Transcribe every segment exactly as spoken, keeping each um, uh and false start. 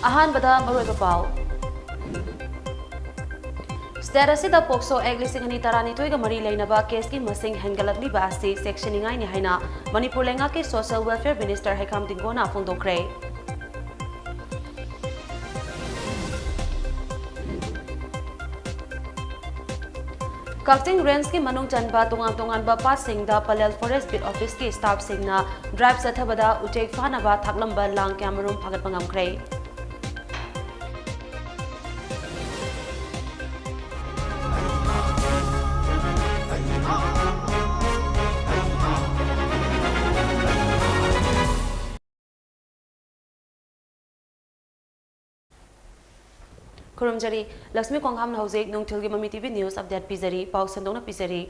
ꯑꯍꯥꯟꯕꯗ ꯃꯔꯨꯑꯣꯏꯕ ꯄꯥꯎ꯫ ꯁ꯭ꯇꯦꯠ ꯑꯁꯤꯗ ꯄꯣꯛꯁꯣ ꯑꯦꯛ ꯂꯤꯁꯤꯡ ꯑꯅꯤ ꯇꯔꯥꯅꯤꯊꯣꯏꯒ ꯃꯔꯤ ꯂꯩꯅꯕ ꯀꯦꯁꯀꯤ ꯃꯁꯤꯡ ꯍꯦꯟꯒꯠꯂꯛꯂꯤꯕ ꯑꯁꯤ ꯆꯦꯛꯁꯤꯟꯅꯤꯡꯉꯥꯏꯅꯤ ꯍꯥꯏꯅ ꯃꯅꯤꯄꯨꯔ ꯂꯩꯉꯥꯛꯀꯤ ꯁꯣꯁꯤꯌꯦꯜ ꯋꯦꯜꯐꯤꯌꯔ ꯃꯤꯅꯤꯁꯇꯔ ꯍꯩꯈꯥꯝ ꯇꯤꯡꯒꯣꯅ ꯐꯣꯡꯗꯣꯛꯈ꯭ꯔꯦ꯫ ꯀꯛꯆꯤꯡ ꯔꯦꯟꯖꯀꯤ ꯃꯅꯨꯡ ꯆꯟꯕ ꯇꯣꯉꯥꯟ ꯇꯣꯉꯥꯟꯕ ꯄꯥꯠꯁꯤꯡꯗ ꯄꯂꯦꯜ ꯐꯣꯔꯦꯁ ꯕꯤꯠ ꯑꯣꯐꯤꯁꯀꯤ ꯁ꯭ꯇꯥꯐꯁꯤꯡꯅ ꯗ꯭ꯔꯥꯏꯚ ꯆꯠꯊꯕꯗ ꯎꯆꯦꯛ ꯐꯥꯅꯕ ꯊꯥꯛꯂꯝꯕ ꯂꯥꯡ ꯀꯌꯥꯃꯔꯨꯝ ꯐꯥꯒꯠꯄ ꯉꯝꯈ꯭ꯔꯦ꯫ ꯈꯨꯔꯨꯝꯖꯔꯤ꯫ ꯂꯛꯁꯃꯤ ꯈꯣꯡꯍꯥꯝꯅ ꯍꯧꯖꯤꯛ ꯅꯨꯡꯊꯤꯜꯒꯤ ꯃꯃꯤ ꯇꯤꯚꯤ ꯅ꯭ꯌꯨꯁ ꯑꯞꯗꯦꯠ ꯄꯤꯖꯔꯤ꯫ ꯄꯥꯎ ꯁꯟꯗꯣꯛꯅ ꯄꯤꯖꯔꯤ꯫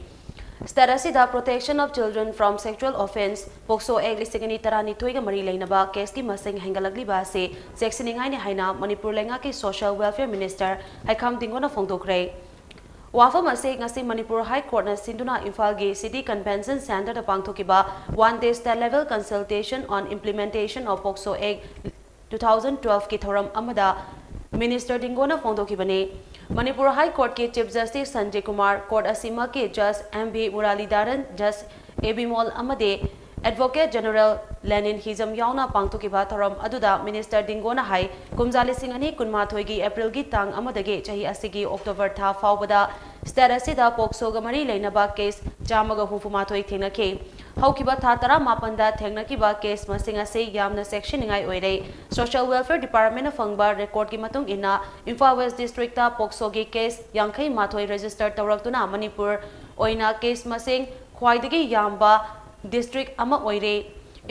ꯁ꯭ꯇꯦꯠ ꯑꯁꯤꯗ Protection of Children from Sexual Offence, ꯄꯣꯛꯁꯣ ꯑꯦꯛ ꯂꯤꯁꯤꯡ ꯑꯅꯤ ꯇꯔꯥꯅꯤꯊꯣꯏꯒ ꯃꯔꯤ ꯂꯩꯅꯕ ꯀꯦꯁꯀꯤ ꯃꯁꯤꯡ ꯍꯦꯟꯒꯠꯂꯛꯂꯤꯕ ꯑꯁꯤ ꯆꯦꯛꯁꯤꯟꯅꯤꯡꯉꯥꯏꯅꯤ ꯍꯥꯏꯅ ꯃꯅꯤꯄꯨꯔ ꯂꯩꯉꯥꯛꯀꯤ ꯁꯣꯁꯤꯌꯦꯜ ꯋꯦꯜꯐꯤꯌꯔ ꯃꯤꯅꯤꯁꯇꯔ ꯍꯩꯈꯥꯝ ꯇꯤꯡꯒꯣꯅ ꯐꯣꯡꯗꯣꯛꯈ꯭ꯔꯦ꯫ ꯋꯥꯐꯝ ꯑꯁꯤ ꯉꯁꯤ ꯃꯅꯤꯄꯨꯔ ꯍꯥꯏ ꯀꯣꯔꯠꯅ ꯁꯤꯟꯗꯨꯅ ꯏꯝꯐꯥꯜꯒꯤ ꯁꯤꯇꯤ ꯀꯟꯚꯦꯟꯁꯟ ꯁꯦꯟꯇꯔꯗ ꯄꯥꯡꯊꯣꯛꯈꯤꯕ One Day State Level Consultation on Implementation of POCSO Act two thousand twelve ꯀꯤ ꯊꯧꯔꯝ ꯑꯃꯗ ꯃꯤꯅꯤꯁꯇꯔ ꯇꯤꯡꯒꯣꯅ ꯐꯣꯡꯗꯣꯛꯈꯤꯕꯅꯤ꯫ ꯃꯅꯤꯄꯨꯔ ꯍꯥꯏ ꯀꯣꯔꯠꯀꯤ chief justice Sanjiv Kumar, court ꯑꯁꯤꯃꯛꯀꯤ ꯖꯁ ꯑꯦꯝ ꯚꯤ ꯃꯨꯔꯥꯂꯤꯙꯔꯟ, ꯖꯁ ꯑꯦ ꯕꯤ ꯃꯣꯜ ꯑꯃꯗꯤ ꯑꯦꯗꯚꯣꯀꯦꯠ ꯖꯦꯅꯔꯦꯜ ꯂꯦꯅꯤꯟ ꯍꯤꯖꯝ ꯌꯥꯎꯅ ꯄꯥꯡꯊꯣꯛꯈꯤꯕ ꯊꯧꯔꯝ ꯑꯗꯨꯗ ꯃꯤꯅꯤꯁꯇꯔ ꯇꯤꯡꯒꯣꯅ ꯍꯥꯏ, ꯀꯨꯝꯖꯥ ꯂꯤꯁꯤꯡ ꯑꯅꯤ ꯀꯨꯟꯃꯥꯊꯣꯏꯒꯤ ꯑꯦꯄ꯭ꯔꯤꯜꯒꯤ ꯇꯥꯡ ꯑꯃꯗꯒꯤ ꯆꯍꯤ ꯑꯁꯤꯒꯤ ꯑꯣꯛꯇꯣꯕꯔ ꯊꯥ ꯐꯥꯎꯕꯗ ꯁ꯭ꯇꯦꯠ ꯑꯁꯤꯗ ꯄꯣꯛꯁꯣꯒ ꯃꯔꯤ ꯂꯩꯅꯕ ꯀꯦꯁ ꯆꯥꯝꯃꯒ ꯍꯨꯝꯐꯨꯃꯥꯊꯣꯏ ꯊꯦꯡꯅꯈꯤ꯫ ꯍꯧꯈꯤꯕ ꯊꯥ ꯇꯔꯥꯃꯥꯄꯟꯗ ꯊꯦꯡꯅꯈꯤꯕ ꯀꯦꯁ ꯃꯁꯤꯡ ꯑꯁꯤ ꯌꯥꯝꯅ ꯆꯦꯛꯁꯤꯟꯅꯤꯡꯉꯥꯏ ꯑꯣꯏꯔꯦ꯫ ꯁꯣꯁꯤꯌꯦꯜ ꯋꯦꯜꯐꯤꯌꯔ ꯗꯤꯄꯥꯔꯠꯃꯦꯟꯅ ꯐꯪꯕ ꯔꯦꯀꯣꯔꯗꯀꯤ ꯃꯇꯨꯡ ꯏꯟꯅ, ꯏꯝꯐꯥꯜ ꯋꯦꯁ ꯗꯤꯁꯇ꯭ꯔꯤꯛꯇ ꯄꯣꯛꯁꯣꯒꯤ ꯀꯦꯁ ꯌꯥꯡꯈꯩ ꯃꯥꯊꯣꯏ ꯔꯦꯖꯤꯁꯇꯔ ꯇꯧꯔꯛꯇꯨꯅ ꯃꯅꯤꯄꯨꯔ ꯑꯣꯏꯅ ꯀꯦꯁ ꯃꯁꯤꯡ ꯈ꯭ꯋꯥꯏꯗꯒꯤ ꯌꯥꯝꯕ ꯗꯤꯁꯇ꯭ꯔꯤꯛ ꯑꯃ ꯑꯣꯏꯔꯦ꯫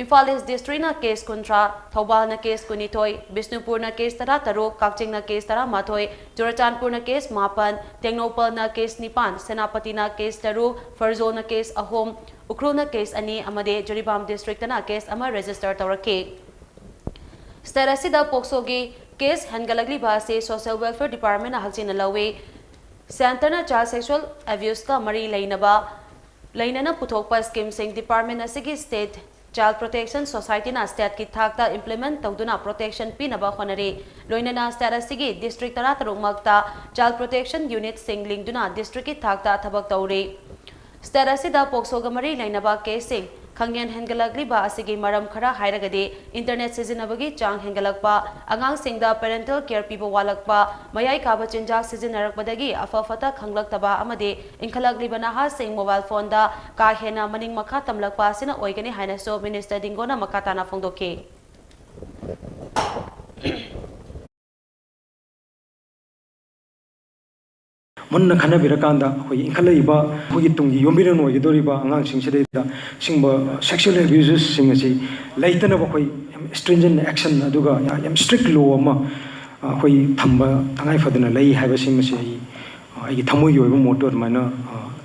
ꯏꯝꯐꯥꯜ ꯏꯁ ꯗꯤꯁꯇ꯭ꯔꯤꯛꯅ ꯀꯦꯁ ꯀꯨꯟꯊ꯭ꯔꯥ, ꯊꯧꯕꯥꯜꯅ ꯀꯦꯁ ꯀꯨꯟꯅꯤꯊꯣꯏ, ꯕꯤꯁꯅꯨꯄꯨꯔꯅ ꯀꯦꯁ ꯇꯔꯥꯇꯔꯨꯛ, ꯀꯛꯆꯤꯡꯅ ꯀꯦꯁ ꯇꯔꯥꯃꯥꯊꯣꯏ, ꯆꯨꯔꯆꯥꯟꯄꯨꯔꯅ ꯀꯦꯁ ꯃꯥꯄꯟ, ꯇꯦꯡꯅꯧꯄꯜꯅ ꯀꯦꯁ ꯅꯤꯄꯥꯟ, ꯁꯦꯅꯥꯄꯇꯤꯅ ꯀꯦꯁ ꯇꯔꯨꯛ, ꯐꯔꯖꯣꯅ ꯀꯦꯁ ꯑꯍꯨꯝ, ꯎꯈ꯭ꯔꯨꯜꯅ ꯀꯦꯁ ꯑꯅꯤ ꯑꯃꯗꯤ ꯖꯤꯔꯤꯕꯥꯝ ꯗꯤꯁꯇ꯭ꯔꯤꯛꯇꯅ ꯀꯦꯁ ꯑꯃ ꯔꯦꯖꯤꯁꯇꯔ ꯇꯧꯔꯛꯈꯤ꯫ ꯁ꯭ꯇꯦꯠ ꯑꯁꯤꯗ ꯄꯣꯛꯁꯣꯒꯤ ꯀꯦꯁ ꯍꯦꯟꯒꯠꯂꯛꯂꯤꯕ ꯑꯁꯤ Social Welfare Department ꯅ ꯍꯛꯆꯤꯟꯅ ꯂꯧꯏ꯫ Center ꯅ child sexual abuse ꯀ ꯃꯔꯤ ꯂꯩꯅꯕ ꯂꯩꯅꯅ ꯄꯨꯊꯣꯛꯄ scheme ꯁꯤꯡ department ꯑꯁꯤꯒꯤ state Child Protection Society ꯅ state ꯀꯤ ꯊꯥꯛꯇ implement ꯇꯧꯗꯨꯅ protection ꯄꯤꯅꯕ ꯍꯣꯠꯅꯔꯤ꯫ ꯂꯣꯏꯅꯅ state ꯑꯁꯤꯒꯤ district ꯇꯔꯥꯇꯔꯨꯛ ꯃꯛꯇ Child Protection Unit ꯁꯤꯡ ꯂꯤꯡꯗꯨꯅ district ꯀꯤ ꯊꯥꯛꯇ ꯊꯕꯛ ꯇꯧꯔꯤ꯫ State ꯑꯁꯤꯗ ꯄꯣꯛꯁꯣꯒ ꯃꯔꯤ ꯂꯩꯅꯕ ꯀꯦꯁꯁꯤꯡ ꯈꯪꯍꯦꯟ ꯍꯦꯟꯒꯠꯂꯛꯂꯤꯕ ꯑꯁꯤꯒꯤ ꯃꯔꯝ ꯈꯔ ꯍꯥꯏꯔꯒꯗꯤ, internet ꯁꯤꯖꯤꯟꯅꯕꯒꯤ ꯆꯥꯡ ꯍꯦꯟꯒꯠꯂꯛꯄ, ꯑꯉꯥꯡꯁꯤꯡꯗ parental care ꯄꯤꯕ ꯋꯥꯠꯂꯛꯄ, ꯃꯌꯥꯏ ꯀꯥꯕ ꯆꯤꯟꯖꯥꯛ ꯁꯤꯖꯤꯟꯅꯔꯛꯄꯗꯒꯤ ꯑꯐ ꯐꯠꯇ ꯈꯪꯂꯛꯇꯕ ꯑꯃꯗꯤ ꯏꯟꯈꯠꯂꯛꯂꯤꯕ ꯅꯍꯥꯁꯤꯡ mobile phone ꯗ ꯀꯥ ꯍꯦꯟꯅ ꯃꯅꯤꯡ ꯃꯈꯥ ꯇꯝꯂꯛꯄ ꯑꯁꯤꯅ ꯑꯣꯏꯒꯅꯤ ꯍꯥꯏꯅꯁꯨ Minister ꯗꯤꯡꯒꯣꯅ ꯃꯈꯥ ꯇꯥꯅ ꯐꯣꯡꯗꯣꯛꯈꯤ꯫ ꯃꯨꯟꯅ ꯈꯟꯅꯕꯤꯔꯀꯥꯟꯗ ꯑꯩꯈꯣꯏꯒꯤ ꯏꯟꯈꯠꯂꯛꯏꯕ ꯑꯩꯈꯣꯏꯒꯤ ꯇꯨꯡꯒꯤ ꯌꯨꯝꯕꯤꯔꯦꯟ ꯑꯣꯏꯒꯗꯧꯔꯤꯕ ꯑꯉꯥꯡꯁꯤꯡꯁꯤꯗꯩꯗ ꯁꯤꯒꯨꯝꯕ sexual abuse ꯁꯤꯡ ꯑꯁꯤ ꯂꯩꯇꯅꯕ ꯑꯩꯈꯣꯏ ꯌꯥꯝ stringent action ꯑꯗꯨꯒ ꯌꯥꯝ strict law ꯑꯃ ꯑꯩꯈꯣꯏ ꯊꯝꯕ ꯇꯉꯥꯏ ꯐꯗꯅ ꯂꯩ ꯍꯥꯏꯕꯁꯤꯃꯁꯤ ꯑꯩ ꯑꯩꯒꯤ ꯊꯃꯣꯏꯒꯤ ꯑꯣꯏꯕ ꯃꯣꯠꯇꯨ ꯑꯗꯨꯃꯥꯏꯅ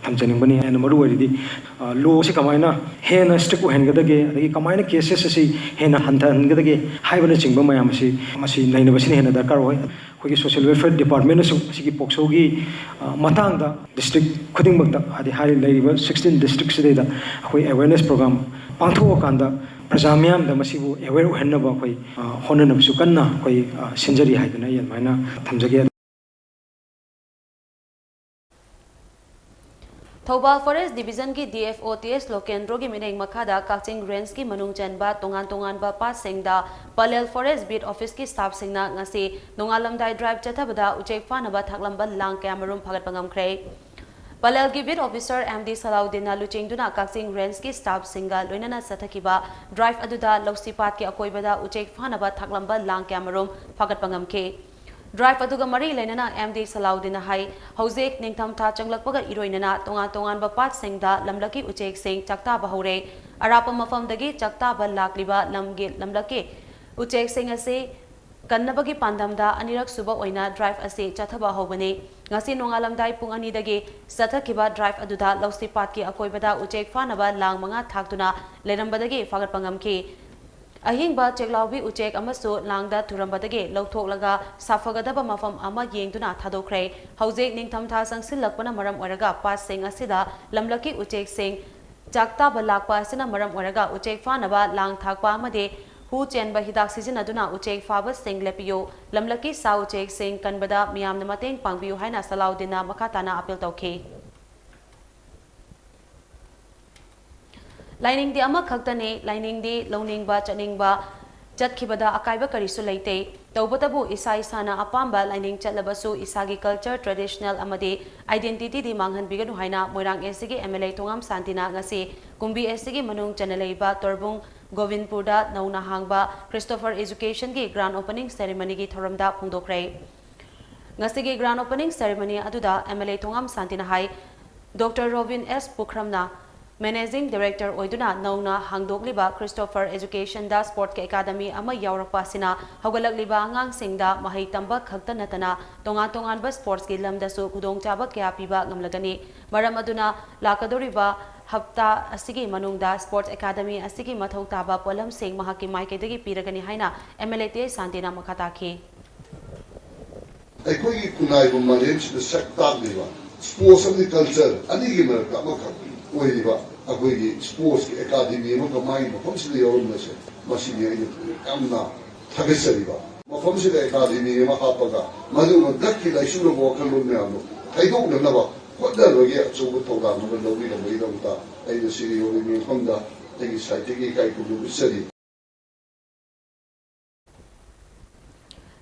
ꯊꯝꯖꯅꯤꯡꯕꯅꯤ꯫ ꯑꯩꯅ ꯃꯔꯨ ꯑꯣꯏꯔꯤꯗꯤ law ꯁꯤ ꯀꯃꯥꯏꯅ ꯍꯦꯟꯅ strict ꯑꯣꯏꯍꯟꯒꯗꯒꯦ, ꯑꯗꯒꯤ ꯀꯃꯥꯏꯅ cases ꯑꯁꯤ ꯍꯦꯟꯅ ꯍꯟꯊꯍꯟꯒꯗꯒꯦ ꯍꯥꯏꯕꯅꯆꯤꯡꯕ ꯃꯌꯥꯝ ꯑꯁꯤ ꯃꯁꯤ ꯅꯩꯅꯕꯁꯤꯅ ꯍꯦꯟꯅ ꯗꯔꯀꯥꯔ ꯑꯣꯏ꯫ ꯑꯩꯈꯣꯏꯒꯤ Social Welfare Department ꯅꯁꯨ ꯃꯁꯤꯒꯤ ꯄꯣꯛꯁꯣꯒꯤ ꯃꯇꯥꯡꯗ district ꯈꯨꯗꯤꯡꯃꯛꯇ, ꯍꯥꯏꯗꯤ ꯍꯥꯏꯔꯤꯕ ꯂꯩꯔꯤꯕ sixteen district ꯁꯤꯗꯩꯗ ꯑꯩꯈꯣꯏ awareness program ꯄꯥꯡꯊꯣꯛꯑꯀꯥꯟꯗ ꯄ꯭ꯔꯖꯥ ꯃꯤꯌꯥꯝꯗ ꯃꯁꯤꯕꯨ aware ꯑꯣꯏꯍꯟꯅꯕ ꯑꯩꯈꯣꯏ ꯍꯣꯠꯅꯅꯕꯁꯨ ꯀꯟꯅ ꯑꯩꯈꯣꯏ ꯁꯤꯟꯖꯔꯤ ꯍꯥꯏꯗꯅ ꯑꯩ ꯑꯗꯨꯃꯥꯏꯅ ꯊꯝꯖꯒꯦ꯫ ꯊꯧꯕꯥꯜ Forest Division ꯒꯤ D F O T S ꯂꯣꯀꯦꯟꯗ꯭ꯔꯣꯒꯤ ꯃꯤꯠꯌꯦꯡ ꯃꯈꯥꯗ ꯀꯛꯆꯤꯡ Range ꯀꯤ ꯃꯅꯨꯡ ꯆꯟꯕ ꯇꯣꯉꯥꯟ ꯇꯣꯉꯥꯟꯕ ꯄꯥꯠꯁꯤꯡꯗ ꯄꯂꯦꯜ Forest Beat Office ꯀꯤ staff ꯁꯤꯡꯅ ꯉꯁꯤ ꯅꯣꯡꯉꯥꯜꯂꯝꯗꯥꯏ drive ꯆꯠꯊꯕꯗ ꯎꯆꯦꯛ ꯐꯥꯅꯕ ꯊꯥꯛꯂꯝꯕ ꯂꯥꯡ ꯀꯌꯥꯃꯔꯨꯝ ꯐꯥꯒꯠꯄ ꯉꯝꯈ꯭ꯔꯦ꯫ ꯄꯂꯦꯜꯒꯤ Beat Officer M D ꯁꯂꯥꯎꯗꯤꯟꯅ ꯂꯨꯆꯤꯡꯗꯨꯅ ꯀꯛꯆꯤꯡ Range ꯀꯤ staff ꯁꯤꯡꯒ ꯂꯣꯏꯅꯅ ꯆꯠꯊꯈꯤꯕ drive ꯑꯗꯨꯗ ꯂꯧꯁꯤꯄꯥꯠꯀꯤ ꯑꯀꯣꯏꯕꯗ ꯎꯆꯦꯛ ꯐꯥꯅꯕ ꯊꯥꯛꯂꯝꯕ ꯂꯥꯡ ꯀꯌꯥꯃꯔꯨꯝ ꯐꯥꯒꯠꯄ ꯉꯝꯈꯤ꯫ Drive ꯑꯗꯨꯒ ꯃꯔꯤ ꯂꯩꯅꯅ M D ꯁꯂꯥꯎꯗꯤꯟꯅ ꯍꯥꯏ, ꯍꯧꯖꯤꯛ ꯅꯤꯡꯊꯝꯊꯥ ꯆꯪꯂꯛꯄꯒ ꯏꯔꯣꯏꯅꯅ ꯇꯣꯉꯥꯟ ꯇꯣꯉꯥꯟꯕ ꯄꯥꯠꯁꯤꯡꯗ ꯂꯝꯂꯛꯀꯤ ꯎꯆꯦꯛꯁꯤꯡ ꯆꯥꯛꯇꯥꯕ ꯍꯧꯔꯦ꯫ ꯑꯔꯥꯞꯄ ꯃꯐꯝꯗꯒꯤ ꯆꯥꯛꯇꯥꯕ ꯂꯥꯛꯂꯤꯕ ꯂꯝꯒꯤ ꯂꯝꯂꯛꯀꯤ ꯎꯆꯦꯛꯁꯤꯡ ꯑꯁꯤ ꯀꯟꯅꯕꯒꯤ ꯄꯥꯟꯗꯝꯗ ꯑꯅꯤꯔꯛ ꯁꯨꯕ ꯑꯣꯏꯅ drive ꯑꯁꯤ ꯆꯠꯊꯕ ꯍꯧꯕꯅꯤ꯫ ꯉꯁꯤ ꯅꯣꯡꯉꯥꯜꯂꯝꯗꯥꯏ ꯄꯨꯡ ꯑꯅꯤꯗꯒꯤ ꯆꯠꯊꯈꯤꯕ drive ꯑꯗꯨꯗ ꯂꯧꯁꯤꯄꯥꯠꯀꯤ ꯑꯀꯣꯏꯕꯗ ꯎꯆꯦꯛ ꯐꯥꯅꯕ ꯂꯥꯡ ꯃꯉꯥ ꯊꯥꯛꯇꯨꯅ ꯂꯩꯔꯝꯕꯗꯒꯤ ꯐꯥꯒꯠꯄ ꯉꯝꯈꯤ꯫ ꯑꯍꯤꯡꯕ ꯆꯦꯛꯂꯥꯎꯕꯤ ꯎꯆꯦꯛ ꯑꯃꯁꯨ ꯂꯥꯡꯗ ꯊꯨꯔꯝꯕꯗꯒꯤ ꯂꯧꯊꯣꯛꯂꯒ ꯁꯥꯐꯒꯗꯕ ꯃꯐꯝ ꯑꯃ ꯌꯦꯡꯗꯨꯅ ꯊꯥꯗꯣꯛꯈ꯭ꯔꯦ꯫ ꯍꯧꯖꯤꯛ ꯅꯤꯡꯊꯝꯊꯥ ꯆꯪꯁꯤꯜꯂꯛꯄꯅ ꯃꯔꯝ ꯑꯣꯏꯔꯒ ꯄꯥꯠꯁꯤꯡ ꯑꯁꯤꯗ ꯂꯝꯂꯛꯀꯤ ꯎꯆꯦꯛꯁꯤꯡ ꯆꯥꯛꯇꯥꯕ ꯂꯥꯛꯄ ꯑꯁꯤꯅ ꯃꯔꯝ ꯑꯣꯏꯔꯒ ꯎꯆꯦꯛ ꯐꯥꯅꯕ ꯂꯥꯡ ꯊꯥꯛꯄ ꯑꯃꯗꯤ ꯍꯨ ꯆꯦꯟꯕ ꯍꯤꯗꯥꯛ ꯁꯤꯖꯤꯟꯅꯗꯨꯅ ꯎꯆꯦꯛ ꯐꯥꯕꯁꯤꯡ ꯂꯦꯞꯄꯤꯌꯨ꯫ ꯂꯝꯂꯛꯀꯤ ꯁꯥ ꯎꯆꯦꯛꯁꯤꯡ ꯀꯟꯕꯗ ꯃꯤꯌꯥꯝꯅ ꯃꯇꯦꯡ ꯄꯥꯡꯕꯤꯌꯨ ꯍꯥꯏꯅ ꯁꯂꯥꯎꯗꯤꯟꯅ ꯃꯈꯥ ꯇꯥꯅ ꯑꯥꯄꯤꯜ ꯇꯧꯈꯤ꯫ ꯂꯥꯏꯅꯤꯡꯗꯤ ꯑꯃꯈꯛꯇꯅꯤ, ꯂꯥꯏꯅꯤꯡꯗꯤ ꯂꯧꯅꯤꯡꯕ ꯆꯠꯅꯤꯡꯕ ꯆꯠꯈꯤꯕꯗ ꯑꯀꯥꯏꯕ ꯀꯔꯤꯁꯨ ꯂꯩꯇꯦ꯫ ꯇꯧꯕꯇꯕꯨ ꯏꯁꯥ ꯏꯁꯥꯅ ꯑꯄꯥꯝꯕ ꯂꯥꯏꯅꯤꯡ ꯆꯠꯂꯕꯁꯨ ꯏꯁꯥꯒꯤ culture, traditional ꯑꯃꯗꯤ identityꯗꯤ ꯃꯥꯡꯍꯟꯕꯤꯒꯅꯨ ꯍꯥꯏꯅ ꯃꯣꯏꯔꯥꯡ ꯑꯦꯁ ꯁꯤꯒꯤ ꯑꯦꯝ ꯑꯦꯜ ꯑꯦ ꯊꯣꯉꯥꯝ ꯁꯥꯟꯇꯤꯅ ꯉꯁꯤ ꯀꯨꯝꯕꯤ ꯑꯦꯁ ꯁꯤꯒꯤ ꯃꯅꯨꯡ ꯆꯟꯅ ꯂꯩꯕ ꯇꯣꯔꯕꯨꯡ ꯒꯣꯕꯤꯟꯄꯨꯔꯗ ꯅꯧꯅ ꯍꯥꯡꯕ Christopher Educationꯒꯤ grand openingꯒꯤ ꯊꯧꯔꯝꯗ ꯐꯣꯡꯗꯣꯛꯈ꯭ꯔꯦ꯫ ꯉꯁꯤꯒꯤ grand opening ceremony ꯑꯗꯨꯗ ꯑꯦꯝ ꯑꯦꯜ ꯑꯦ ꯊꯣꯉꯥꯝ ꯁꯥꯟꯇꯤꯅ ꯍꯥꯏ, ꯗꯣꯛꯇꯔ ꯔꯣꯕꯤꯟ ꯑꯦꯁ ꯄꯨꯈ꯭ꯔꯝꯅ Managing Director ꯑꯣꯏꯗꯨꯅ ꯅꯧꯅ ꯍꯥꯡꯗꯣꯛꯂꯤꯕ Christopher Educationꯗ sportsꯀꯤ academy ꯑꯃ ꯌꯥꯎꯔꯛꯄ ꯑꯁꯤꯅ ꯍꯧꯒꯠꯂꯛꯂꯤꯕ ꯑꯉꯥꯡꯁꯤꯡꯗ ꯃꯍꯩ ꯇꯝꯕ ꯈꯛꯇ ꯅꯠꯇꯅ ꯇꯣꯉꯥꯟ ꯇꯣꯉꯥꯟꯕ sportsꯀꯤ ꯂꯝꯗꯁꯨ ꯈꯨꯗꯣꯡꯆꯥꯕ ꯀꯌꯥ ꯄꯤꯕ ꯉꯝꯂꯒꯅꯤ꯫ ꯃꯔꯝ ꯑꯗꯨꯅ ꯂꯥꯛꯀꯗꯧꯔꯤꯕ ꯍꯞꯇꯥ ꯑꯁꯤꯒꯤ ꯃꯅꯨꯡꯗ sports academy ꯑꯁꯤꯒꯤ ꯃꯊꯧ ꯇꯥꯕ ꯄꯣꯠꯂꯝꯁꯤꯡ ꯃꯍꯥꯛꯀꯤ ꯃꯥꯏꯀꯩꯗꯒꯤ ꯄꯤꯔꯒꯅꯤ ꯍꯥꯏꯅ ꯑꯦꯝ ꯑꯦꯜ ꯑꯦ ꯇꯤ ꯑꯦꯁ ꯁꯥꯟꯇꯤꯅ ꯃꯈꯥ ꯇꯥꯈꯤ꯫ ꯑꯩꯈꯣꯏꯒꯤ ꯈꯨꯟꯅꯥꯏꯕ ꯃꯥꯂꯦꯝꯁꯤꯗ ꯁꯛ ꯇꯥꯛꯂꯤꯕ sports ꯑꯃꯗꯤ culture ꯑꯅꯤꯒꯤ ꯃꯔꯛꯇ ꯑꯃꯈꯛ ꯑꯣꯏꯔꯤꯕ ꯑꯩꯈꯣꯏꯒꯤ sportsꯀꯤ academy ꯑꯃꯒ ꯃꯥꯒꯤ ꯃꯐꯝꯁꯤꯗ ꯌꯥꯎꯔꯝꯕꯁꯦ, ꯃꯁꯤꯅꯤ ꯑꯩꯅ ꯌꯥꯝꯅ ꯊꯥꯒꯠꯆꯔꯤꯕ꯫ ꯃꯐꯝꯁꯤꯗ academy ꯑꯃ ꯍꯥꯞꯄꯒ ꯃꯗꯨ ꯃꯊꯛꯀꯤ ꯂꯥꯏꯁꯨꯔꯕ ꯋꯥꯈꯜꯂꯣꯟ ꯃꯌꯥꯝꯗꯣ ꯍꯩꯗꯣꯛꯅꯅꯕ ꯍꯣꯠꯅꯕꯒꯤ ꯑꯆꯧꯕ ꯊꯧꯗꯥꯡ ꯑꯃ ꯂꯧꯕꯤꯔꯝꯕꯒꯤꯗꯃꯛꯇ ꯑꯩꯅ ꯁꯤꯒꯤ ꯌꯧꯔꯤꯕ ꯃꯐꯝꯗ ꯑꯩꯒꯤ side ꯇꯒꯤ ꯏꯀꯥꯏ ꯈꯨꯝꯅꯕ ꯎꯠꯆꯔꯤ꯫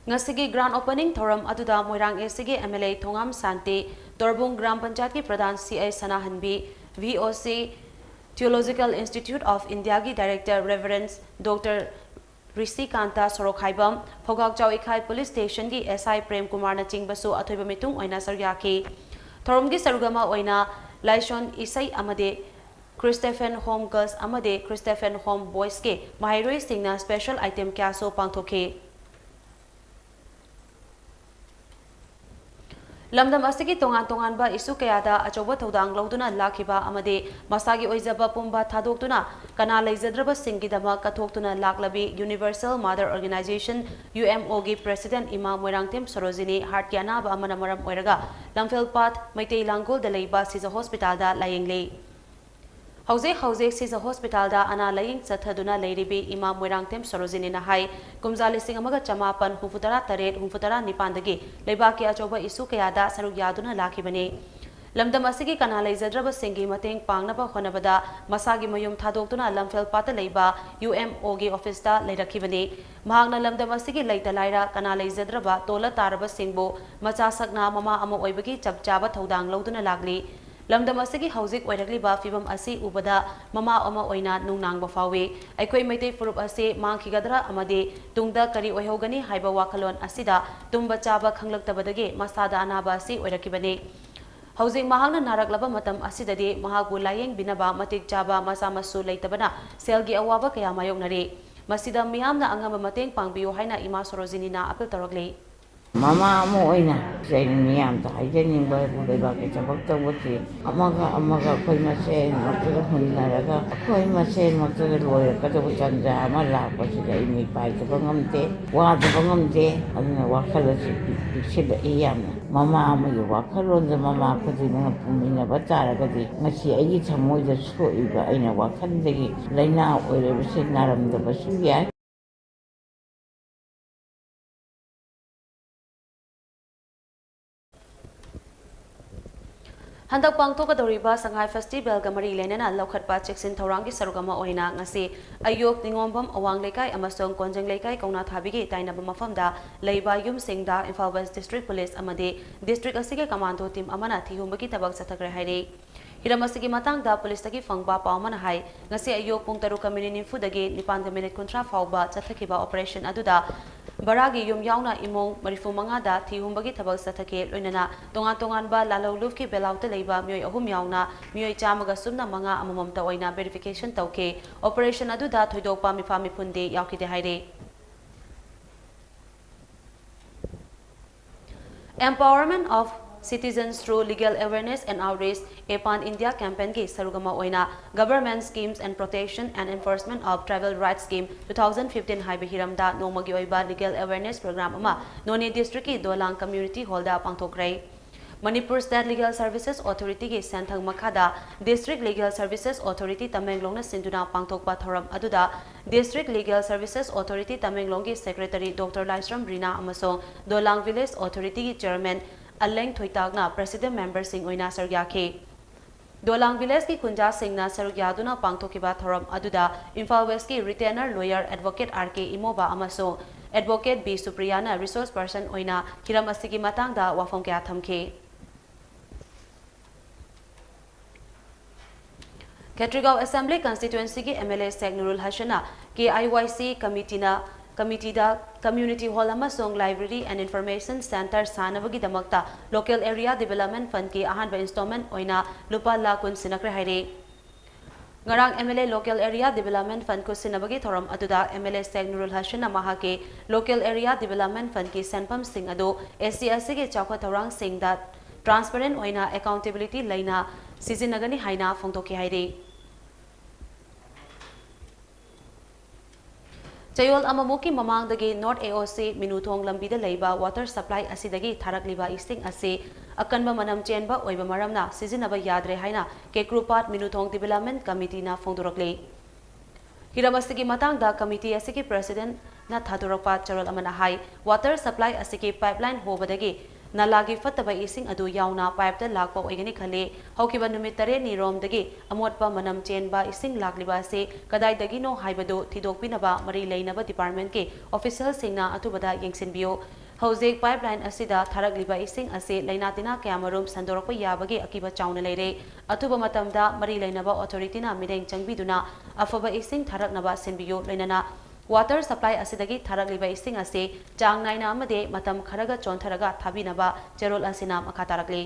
ꯉꯁꯤꯒꯤ grand opening ꯊꯧꯔꯝ ꯑꯗꯨꯗ ꯃꯣꯏꯔꯥꯡ ꯑꯦꯁ ꯁꯤꯒꯤ M L A Thongam Shanti, Torbung ꯒ꯭ꯔꯥꯝ ꯄꯟꯆꯥꯌꯠꯀꯤ ꯄ꯭ꯔꯙꯥꯟ ꯁꯤ ꯑꯩ ꯁꯅꯥꯍꯟꯕꯤ, ꯚꯤ ꯑꯣ ꯁꯤ Theological Institute of Indiaꯒꯤ director Reverend ꯗꯣꯛꯇꯔ ꯔꯤꯁꯤꯀꯥꯟꯇ ꯁꯣꯔꯣꯛꯈꯥꯏꯕꯝ, ꯐꯧꯒꯥꯛꯆꯥꯎ ꯏꯈꯥꯏ police stationꯒꯤ ꯑꯦꯁ ꯑꯥꯏ ꯄ꯭ꯔꯦꯝ ꯀꯨꯃꯥꯔꯅꯆꯤꯡꯕꯁꯨ ꯑꯊꯣꯏꯕ ꯃꯤꯇꯨꯡ ꯑꯣꯏꯅ ꯁꯔꯨꯛ ꯌꯥꯈꯤ꯫ ꯊꯧꯔꯝꯒꯤ ꯁꯔꯨꯛ ꯑꯃ ꯑꯣꯏꯅ ꯂꯥꯏꯁꯣꯟ ꯏꯁꯩ ꯑꯃꯗꯤ Christopher Home Girls ꯑꯃꯗꯤ Christopher Home Boysꯀꯤ ꯃꯍꯩꯔꯣꯏꯁꯤꯡꯅ special item ꯀꯌꯥꯁꯨ ꯄꯥꯡꯊꯣꯛꯈꯤ꯫ ꯂꯝꯗꯝ ꯑꯁꯤꯒꯤ ꯇꯣꯉꯥꯟ ꯇꯣꯉꯥꯟꯕ ꯏꯁꯨ ꯀꯌꯥꯗ ꯑꯆꯧꯕ ꯊꯧꯗꯥꯡ ꯂꯧꯗꯨꯅ ꯂꯥꯛꯈꯤꯕ ꯑꯃꯗꯤ ꯃꯁꯥꯒꯤ ꯑꯣꯏꯖꯕ ꯄꯨꯝꯕ ꯊꯥꯗꯣꯛꯇꯨꯅ ꯀꯅꯥ ꯂꯩꯖꯗ꯭ꯔꯕꯁꯤꯡꯒꯤꯗꯃꯛ ꯀꯠꯊꯣꯛꯇꯨꯅ ꯂꯥꯛꯂꯕꯤ Universal Mother Organization, UMO ꯒꯤ President ꯏꯃꯥ ꯃꯣꯏꯔꯥꯡꯊꯦꯝ ꯁꯣꯔꯣꯖꯤꯅꯤ heart ꯀꯤ ꯑꯅꯥꯕ ꯑꯃꯅ ꯃꯔꯝ ꯑꯣꯏꯔꯒ ꯂꯝꯐꯦꯜꯄꯥꯠ ꯃꯩꯇꯩ ꯂꯥꯡꯒꯣꯜꯗ ꯂꯩꯕ ꯁꯤꯖ hospital ꯗ ꯂꯥꯌꯦꯡꯂꯤ꯫ ꯍꯧꯖꯤꯛ ꯍꯧꯖꯤꯛ ꯁꯤꯖ hospital ꯗ ꯑꯅꯥ ꯂꯥꯌꯦꯡ ꯆꯠꯊꯗꯨꯅ ꯂꯩꯔꯤꯕꯤ ꯏꯃꯥ ꯃꯣꯏꯔꯥꯡꯊꯦꯝ ꯁꯣꯔꯣꯖꯤꯅꯤꯅ ꯍꯥꯏ, ꯀꯨꯝꯖꯥ ꯂꯤꯁꯤꯡ ꯑꯃꯒ ꯆꯃꯥꯄꯟ ꯍꯨꯝꯐꯨꯇꯔꯥ ꯇꯔꯦꯠ ꯍꯨꯝꯐꯨꯇꯔꯥ ꯅꯤꯄꯥꯟꯗꯒꯤ ꯂꯩꯕꯥꯛꯀꯤ ꯑꯆꯧꯕ ꯏꯁꯨ ꯀꯌꯥꯗ ꯁꯔꯨꯛ ꯌꯥꯗꯨꯅ ꯂꯥꯛꯈꯤꯕꯅꯤ꯫ ꯂꯝꯗꯝ ꯑꯁꯤꯒꯤ ꯀꯅꯥ ꯂꯩꯖꯗ꯭ꯔꯕꯁꯤꯡꯒꯤ ꯃꯇꯦꯡ ꯄꯥꯡꯅꯕ ꯍꯣꯠꯅꯕꯗ ꯃꯁꯥꯒꯤ ꯃꯌꯨꯝ ꯊꯥꯗꯣꯛꯇꯨꯅ ꯂꯝꯐꯦꯜꯄꯥꯠꯇ ꯂꯩꯕ UMO ꯒꯤ office ꯇ ꯂꯩꯔꯛꯈꯤꯕꯅꯤ꯫ ꯃꯍꯥꯛꯅ ꯂꯝꯗꯝ ꯑꯁꯤꯒꯤ ꯂꯩꯇ ꯂꯥꯏꯔ, ꯀꯅꯥ ꯂꯩꯖꯗ꯭ꯔꯕ ꯇꯣꯜꯂ ꯇꯥꯔꯕꯁꯤꯡꯕꯨ ꯃꯆꯥꯁꯛꯅ ꯃꯃꯥ ꯑꯃ ꯑꯣꯏꯕꯒꯤ ꯆꯞ ꯆꯥꯕ ꯊꯧꯗꯥꯡ ꯂꯧꯗꯨꯅ ꯂꯥꯛꯂꯤ꯫ ꯂꯝꯗꯝ ꯑꯁꯤꯒꯤ ꯍꯧꯖꯤꯛ ꯑꯣꯏꯔꯛꯂꯤꯕ ꯐꯤꯕꯝ ꯑꯁꯤ ꯎꯕꯗ ꯃꯃꯥ ꯑꯃ ꯑꯣꯏꯅ ꯅꯨꯡꯅꯥꯡꯕ ꯐꯥꯎꯏ꯫ ꯑꯩꯈꯣꯏ ꯃꯩꯇꯩ ꯐꯨꯔꯨꯞ ꯑꯁꯤ ꯃꯥꯡꯈꯤꯒꯗ꯭ꯔꯥ ꯑꯃꯗꯤ ꯇꯨꯡꯗ ꯀꯔꯤ ꯑꯣꯏꯍꯧꯒꯅꯤ ꯍꯥꯏꯕ ꯋꯥꯈꯜꯂꯣꯟ ꯑꯁꯤꯗ ꯇꯨꯝꯕ ꯆꯥꯕ ꯈꯪꯂꯛꯇꯕꯗꯒꯤ ꯃꯁꯥꯗ ꯑꯅꯥꯕ ꯑꯁꯤ ꯑꯣꯏꯔꯛꯈꯤꯕꯅꯤ꯫ ꯍꯧꯖꯤꯛ ꯃꯍꯥꯛꯅ ꯅꯥꯔꯛꯂꯕ ꯃꯇꯝ ꯑꯁꯤꯗꯗꯤ ꯃꯍꯥꯛꯄꯨ ꯂꯥꯌꯦꯡꯕꯤꯅꯕ ꯃꯇꯤꯛ ꯆꯥꯕ ꯃꯆꯥ ꯃꯁꯨ ꯂꯩꯇꯕꯅ ꯁꯦꯜꯒꯤ ꯑꯋꯥꯕ ꯀꯌꯥ ꯃꯥꯌꯣꯛꯅꯔꯤ꯫ ꯃꯁꯤꯗ ꯃꯤꯌꯥꯝꯅ ꯑꯉꯝꯕ ꯃꯇꯦꯡ ꯄꯥꯡꯕꯤꯌꯨ ꯍꯥꯏꯅ ꯏꯃꯥ ꯁꯣꯔꯣꯖꯤꯅꯤꯅ appeal ꯇꯧꯔꯛꯂꯤ꯫ ꯃꯃꯥ ꯑꯃ ꯑꯣꯏꯅ ꯑꯩꯅ ꯃꯤꯌꯥꯝꯗ ꯍꯥꯏꯖꯅꯤꯡꯕ ꯍꯥꯏꯕꯨ ꯂꯩꯕꯥꯛꯀꯤ ꯊꯕꯛ ꯇꯧꯕꯁꯤ ꯑꯃꯒ ꯑꯃꯒ ꯑꯩꯈꯣꯏ ꯃꯁꯦꯟ ꯃꯛꯇꯗ ꯍꯨꯟꯅꯔꯒ ꯑꯩꯈꯣꯏ ꯃꯁꯦꯟ ꯃꯛꯇꯗ ꯂꯣꯏꯔꯛꯀꯗꯕ ꯇꯥꯟꯖꯥ ꯑꯃ ꯂꯥꯛꯄꯁꯤꯗ ꯑꯩ ꯃꯤꯄꯥꯏꯗꯕ ꯉꯝꯗꯦ, ꯋꯥꯗꯕ ꯉꯝꯗꯦ꯫ ꯑꯗꯨꯅ ꯋꯥꯈꯜ ꯑꯁꯤ ꯄꯤꯛꯁꯤꯜꯂꯛꯏ ꯌꯥꯝꯅ꯫ ꯃꯃꯥ ꯑꯃꯒꯤ ꯋꯥꯈꯜꯂꯣꯟꯗ ꯃꯃꯥ ꯈꯨꯗꯤꯡꯃꯛꯅ ꯄꯨꯃꯤꯟꯅꯕ ꯇꯥꯔꯒꯗꯤ ꯉꯁꯤ ꯑꯩꯒꯤ ꯊꯃꯣꯏꯗ ꯁꯣꯛꯏꯕ ꯑꯩꯅ ꯋꯥꯈꯜꯗꯒꯤ ꯂꯥꯏꯅꯥ ꯑꯣꯏꯔꯤꯕꯁꯤ ꯅꯥꯔꯝꯗꯕꯁꯨ ꯌꯥꯏ꯫ ꯍꯟꯗꯛ ꯄꯥꯡꯊꯣꯛꯀꯗꯧꯔꯤꯕ ꯁꯉꯥꯏ festival ꯒ ꯃꯔꯤ ꯂꯩꯅꯅ ꯂꯧꯈꯠꯄ ꯆꯦꯛꯁꯤꯟ ꯊꯧꯔꯥꯡꯒꯤ ꯁꯔꯨꯛ ꯑꯃ ꯑꯣꯏꯅ ꯉꯁꯤ ꯑꯌꯣꯛ ꯅꯤꯉꯣꯝꯕꯝ ꯑꯋꯥꯡ ꯂꯩꯀꯥꯏ ꯑꯃꯁꯨꯡ ꯀꯣꯟꯖꯪ ꯂꯩꯀꯥꯏ ꯀꯧꯅꯥ ꯊꯥꯕꯤꯒꯤ ꯇꯥꯏꯅꯕ ꯃꯐꯝꯗ ꯂꯩꯕ ꯌꯨꯝꯁꯤꯡꯗ ꯏꯝꯐꯥꯜ West District Police ꯑꯃꯗꯤ district ꯑꯁꯤꯒꯤ commando team ꯑꯃꯅ ꯊꯤꯍꯨꯝꯕꯒꯤ ꯊꯕꯛ ꯆꯠꯊꯈ꯭ꯔꯦ ꯍꯥꯏꯔꯤ꯫ ꯍꯤꯔꯝ ꯑꯁꯤꯒꯤ ꯃꯇꯥꯡꯗ police ꯇꯒꯤ ꯐꯪꯕ ꯄꯥꯎ ꯑꯃꯅ ꯍꯥꯏ, ꯉꯁꯤ ꯑꯌꯨꯛ ꯄꯨꯡ ꯇꯔꯨꯛꯀ minute ꯅꯤꯐꯨꯗꯒꯤ ꯅꯤꯄꯥꯟꯒ minute ꯀꯨꯟꯊ꯭ꯔꯥ ꯐꯥꯎꯕ ꯆꯠꯊꯈꯤꯕ operation ꯑꯗꯨꯗ ꯕꯔꯥꯒꯤ ꯌꯨꯝ ꯌꯥꯎꯅ ꯏꯃꯨꯡ ꯃꯔꯤꯐꯨ ꯃꯉꯥꯗ ꯊꯤꯍꯨꯝꯕꯒꯤ ꯊꯕꯛ ꯆꯠꯊꯈꯤ꯫ ꯂꯣꯏꯅꯅ ꯇꯣꯉꯥꯟ ꯇꯣꯉꯥꯟꯕ ꯂꯥꯂꯧꯂꯨꯞꯀꯤ belt ꯇ ꯂꯩꯕ ꯃꯤꯑꯣꯏ ꯑꯍꯨꯝ ꯌꯥꯎꯅ ꯃꯤꯑꯣꯏ ꯆꯥꯝꯃꯒ ꯁꯨꯞꯅ ꯃꯉꯥ ꯑꯃꯃꯝꯇ ꯑꯣꯏꯅ verification ꯇꯧꯈꯤ꯫ Operation ꯑꯗꯨꯗ ꯊꯣꯏꯗꯣꯛꯄ ꯃꯤꯐꯥ ꯃꯤꯐꯨꯟꯗꯤ ꯌꯥꯎꯈꯤꯗꯦ ꯍꯥꯏꯔꯤ꯫ Empowerment of Citizens Through Legal Awareness and Outreach, a Pan India Campaignꯒꯤ ꯁꯔꯨꯛ ꯑꯃ ꯑꯣꯏꯅ Government Schemes and Protection and Enforcement of Tribal Rights Scheme two thousand fifteen ꯍꯥꯏꯕ ꯍꯤꯔꯝꯗ ꯅꯣꯡꯃꯒꯤ ꯑꯣꯏꯕ Legal Awareness Program ꯑꯃ ꯅꯣꯅꯦ Districtꯀꯤ ꯗꯣꯂꯥꯡ Community Hallꯗ ꯄꯥꯡꯊꯣꯛꯈ꯭ꯔꯦ꯫ Manipur State Legal Services Authorityꯒꯤ ꯁꯦꯟꯊꯪ ꯃꯈꯥꯗ District Legal Services Authority ꯇꯃꯦꯡꯂꯣꯡꯅ ꯁꯤꯟꯗꯨꯅ ꯄꯥꯡꯊꯣꯛꯄ ꯊꯧꯔꯝ ꯑꯗꯨꯗ District Legal Services Authority ꯇꯃꯦꯡꯂꯣꯡꯒꯤ Secretary Doctor ꯂꯥꯏꯁ꯭ꯔꯝ ꯔꯤꯅꯥ ꯑꯃꯁꯨꯡ ꯗꯣꯂꯥꯡ Village Authorityꯒꯤ Chairman ꯑꯂꯦꯡ ꯊꯣꯏꯇꯥꯛꯅ President Memberꯁꯤꯡ ꯑꯣꯏꯅ ꯁꯔꯨꯛ ꯌꯥꯈꯤ꯫ ꯗꯣꯂꯥꯡ Villageꯀꯤ ꯈꯨꯟꯖꯥꯁꯤꯡꯅ ꯁꯔꯨꯛ ꯌꯥꯗꯨꯅ ꯄꯥꯡꯊꯣꯛꯈꯤꯕ ꯊꯧꯔꯝ ꯑꯗꯨꯗ Imphal Westꯀꯤ Retainer Lawyer Advocate R K ꯏꯃꯣꯕ ꯑꯃꯁꯨꯡ Advocate B ꯁꯨꯄ꯭ꯔꯤꯌꯥꯅ Resource Person ꯑꯣꯏꯅ ꯍꯤꯔꯝ ꯑꯁꯤꯒꯤ ꯃꯇꯥꯡꯗ ꯋꯥꯐꯝ ꯀꯌꯥ ꯊꯝꯈꯤ꯫ ꯈꯦꯇ꯭ꯔꯤꯒꯥꯎ Assembly Constituencyꯒꯤ M L A Sheikh Nurul Hasanꯅ K I Y C Committeeꯅ Committeeꯗ Community Hall ꯑꯃꯁꯨꯡ Library and Information Centre ꯁꯥꯅꯕꯒꯤꯗꯃꯛꯇ Local Area Development Fundꯀꯤ ꯑꯍꯥꯟꯕ installment ꯑꯣꯏꯅ ꯂꯨꯄꯥ ꯂꯥꯈ ꯀꯨꯟ ꯁꯤꯟꯅꯈ꯭ꯔꯦ ꯍꯥꯏꯔꯤ꯫ ꯉꯔꯥꯡ M L A Local Area Development Fund ꯈꯨꯠꯁꯤꯟꯅꯕꯒꯤ ꯊꯧꯔꯝ ꯑꯗꯨꯗ M L A Sheikh Nurul Hasanꯅ ꯃꯍꯥꯛꯀꯤ Local Area Development Fundꯀꯤ ꯁꯦꯟꯐꯝꯁꯤꯡ ꯑꯗꯨ S C S Tꯒꯤ ꯆꯥꯎꯈꯠ ꯊꯧꯔꯥꯡꯁꯤꯡꯗ transparent ꯑꯣꯏꯅ accountability ꯂꯩꯅ ꯁꯤꯖꯤꯟꯅꯒꯅꯤ ꯍꯥꯏꯅ ꯐꯣꯡꯗꯣꯛꯈꯤ ꯍꯥꯏꯔꯤ꯫ ꯆꯌꯣꯜ ꯑꯃꯃꯨꯛꯀꯤ ꯃꯃꯥꯡꯗꯒꯤ North A O C ꯃꯤꯅꯨꯊꯣꯡ ꯂꯝꯕꯤꯗ ꯂꯩꯕ water supply ꯑꯁꯤꯗꯒꯤ ꯊꯥꯔꯛꯂꯤꯕ ꯏꯁꯤꯡ ꯑꯁꯤ ꯑꯀꯟꯕ ꯃꯅꯝ ꯆꯦꯟꯕ ꯑꯣꯏꯕ ꯃꯔꯝꯅ ꯁꯤꯖꯤꯟꯅꯕ ꯌꯥꯗ꯭ꯔꯦ ꯍꯥꯏꯅ ꯀꯦꯀ꯭ꯔꯨꯄꯥꯠ ꯃꯤꯅꯨꯊꯣꯡ Development Committeeꯅ ꯐꯣꯡꯗꯣꯔꯛꯂꯤ꯫ ꯍꯤꯔꯝ ꯑꯁꯤꯒꯤ ꯃꯇꯥꯡꯗ committee ꯑꯁꯤꯒꯤ presidentꯅ ꯊꯥꯗꯣꯔꯛꯄ ꯆꯔꯣꯜ ꯑꯃꯅ ꯍꯥꯏ, water supply ꯑꯁꯤꯒꯤ pipeline ꯍꯣꯕꯗꯒꯤ ꯅꯂꯥꯒꯤ ꯐꯠꯇꯕ ꯏꯁꯤꯡ ꯑꯗꯨ ꯌꯥꯎꯅ pipeꯇ ꯂꯥꯛꯄ ꯑꯣꯏꯒꯅꯤ ꯈꯜꯂꯤ꯫ ꯍꯧꯈꯤꯕ ꯅꯨꯃꯤꯠ ꯇꯔꯦꯠꯅꯤ ꯔꯣꯝꯗꯒꯤ ꯑꯃꯣꯠꯄ ꯃꯅꯝ ꯆꯦꯟꯕ ꯏꯁꯤꯡ ꯂꯥꯛꯂꯤꯕ ꯑꯁꯤ ꯀꯗꯥꯏꯗꯒꯤꯅꯣ ꯍꯥꯏꯕꯗꯨ ꯊꯤꯗꯣꯛꯄꯤꯅꯕ ꯃꯔꯤ ꯂꯩꯅꯕ departmentꯀꯤ officialꯁꯤꯡꯅ ꯑꯊꯨꯕꯗ ꯌꯦꯡꯁꯤꯟꯕꯤꯌꯨ꯫ ꯍꯧꯖꯤꯛ pipeline ꯑꯁꯤꯗ ꯊꯥꯔꯛꯂꯤꯕ ꯏꯁꯤꯡ ꯑꯁꯤ ꯂꯩꯅꯥ ꯇꯤꯟꯅꯥ ꯀꯌꯥꯃꯔꯨꯝ ꯁꯟꯗꯣꯔꯛꯄ ꯌꯥꯕꯒꯤ ꯑꯀꯤꯕ ꯆꯥꯎꯅ ꯂꯩꯔꯦ꯫ ꯑꯊꯨꯕ ꯃꯇꯝꯗ ꯃꯔꯤ ꯂꯩꯅꯕ authorityꯅ ꯃꯤꯠꯌꯦꯡ ꯆꯪꯕꯤꯗꯨꯅ ꯑꯐꯕ ꯏꯁꯤꯡ ꯊꯥꯔꯛꯅꯕ ꯁꯤꯟꯕꯤꯌꯨ꯫ ꯂꯣꯏꯅꯅ water supply ꯑꯁꯤꯗꯒꯤ ꯊꯥꯔꯛꯂꯤꯕ ꯏꯁꯤꯡ ꯑꯁꯤ ꯆꯥꯡ ꯅꯥꯏꯅ ꯑꯃꯗꯤ ꯃꯇꯝ ꯈꯔꯒ ꯆꯣꯟꯊꯔꯒ ꯊꯥꯕꯤꯅꯕ ꯆꯦꯔꯣꯜ ꯑꯁꯤꯅ ꯃꯈꯥ ꯇꯥꯔꯛꯂꯤ꯫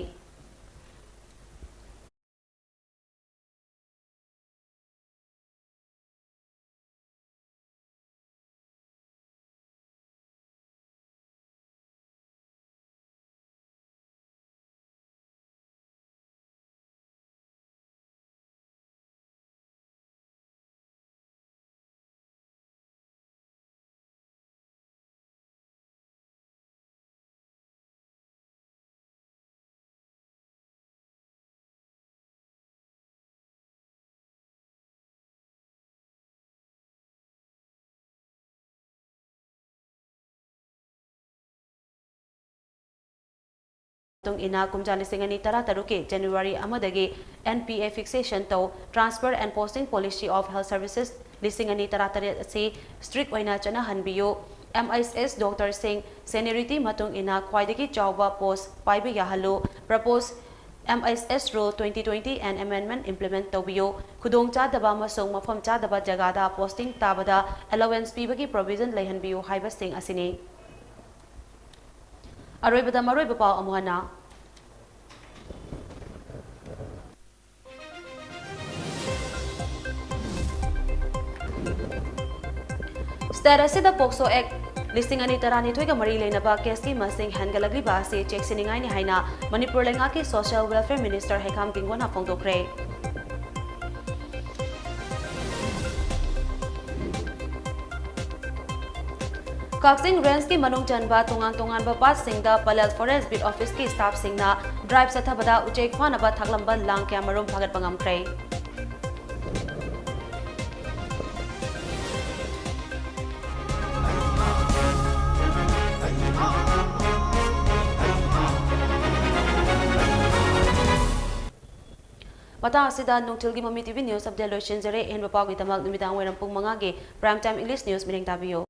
ꯃꯇꯨꯡ ꯏꯟꯅ ꯀꯨꯝꯖꯥ ꯂꯤꯁꯤꯡ ꯑꯅꯤ ꯇꯔꯥ ꯇꯔꯨꯛꯀꯤ January ꯑꯃꯗꯒꯤ N P A fixation ꯇꯧ, Transfer and Posting Policy of Health Services ꯂꯤꯁꯤꯡ ꯑꯅꯤ ꯇꯔꯥ ꯇꯔꯦꯠ ꯑꯁꯤ strict ꯑꯣꯏꯅ ꯆꯠꯅꯍꯟꯕꯤꯌꯨ꯫ M I S doctorꯁꯤꯡ seniority ꯃꯇꯨꯡ ꯏꯟꯅ ꯈ꯭ꯋꯥꯏꯗꯒꯤ ꯆꯥꯎꯕ post ꯄꯥꯏꯕ ꯌꯥꯍꯜꯂꯨ꯫ Proposed M I S rule twenty twenty and amendment implement ꯇꯧꯕꯤꯌꯨ꯫ ꯈꯨꯗꯣꯡ ꯆꯥꯗꯕ ꯑꯃꯁꯨꯡ ꯃꯐꯝ ꯆꯥꯗꯕ ꯖꯒꯥꯗ posting ꯇꯥꯕꯗ allowance ꯄꯤꯕꯒꯤ provision ꯂꯩꯍꯟꯕꯤꯌꯨ ꯍꯥꯏꯕꯁꯤꯡ ꯑꯁꯤꯅꯤ꯫ ꯑꯔꯣꯏꯕꯗ ꯃꯔꯨꯑꯣꯏꯕ ꯄꯥꯎ ꯑꯃꯨꯛ ꯍꯟꯅ꯫ State ꯑꯁꯤꯗ POCSO Act ꯂꯤꯁꯤꯡ ꯑꯅꯤ ꯇꯔꯥꯅꯤꯊꯣꯏꯒ ꯃꯔꯤ ꯂꯩꯅꯕ caseꯀꯤ ꯃꯁꯤꯡ ꯍꯦꯟꯒꯠꯂꯛꯂꯤꯕ ꯑꯁꯤ ꯆꯦꯛꯁꯤꯟꯅꯤꯡꯉꯥꯏꯅꯤ ꯍꯥꯏꯅ ꯃꯅꯤꯄꯨꯔ ꯂꯩꯉꯥꯛꯀꯤ Social Welfare Minister ꯍꯩꯈꯥꯝ ꯇꯤꯡꯒꯣꯅ ꯐꯣꯡꯗꯣꯛꯈ꯭ꯔꯦ꯫ ꯀꯛꯆꯤꯡ rangeꯀꯤ ꯃꯅꯨꯡ ꯆꯟꯕ ꯇꯣꯉꯥꯟ ꯇꯣꯉꯥꯟꯕ ꯄꯥꯠꯁꯤꯡꯗ ꯄꯂꯦꯜ forest beat officeꯀꯤ staffꯁꯤꯡꯅ drive ꯆꯠꯊꯕꯗ ꯎꯆꯦꯛ ꯐꯥꯅꯕ ꯊꯥꯛꯂꯝꯕ ꯂꯥꯡ ꯀꯌꯥꯃꯔꯨꯝ ꯐꯥꯒꯠꯄ ꯉꯝꯈ꯭ꯔꯦ꯫ ꯃꯇꯥꯡ ꯑꯁꯤꯗ ꯅꯨꯡꯊꯤꯜꯒꯤ ꯃꯃꯤ TV news update ꯂꯣꯏꯁꯤꯟꯖꯔꯦ꯫ ꯑꯍꯦꯟꯕ ꯄꯥꯎꯒꯤꯗꯃꯛ ꯅꯨꯃꯤꯗꯥꯡ ꯋꯥꯏꯔꯝ ꯄꯨꯡ ꯃꯉꯥꯒꯤ Prime Time English News ꯃꯤꯠꯌꯦꯡ ꯇꯥꯕꯤꯌꯨ꯫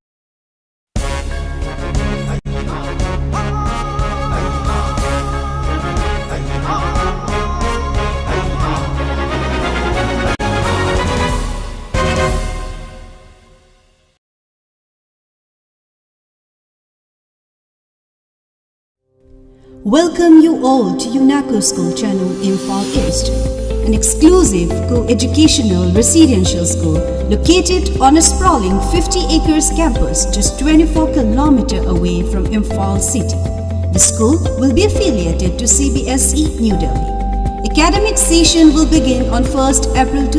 Welcome you all to UNACO School Channel, Imphal East, an exclusive co-educational residential school located on a sprawling fifty acres campus just twenty-four kilometer away from Imphal city. The school will be affiliated to C B S E New Delhi. Academic session will begin on first April two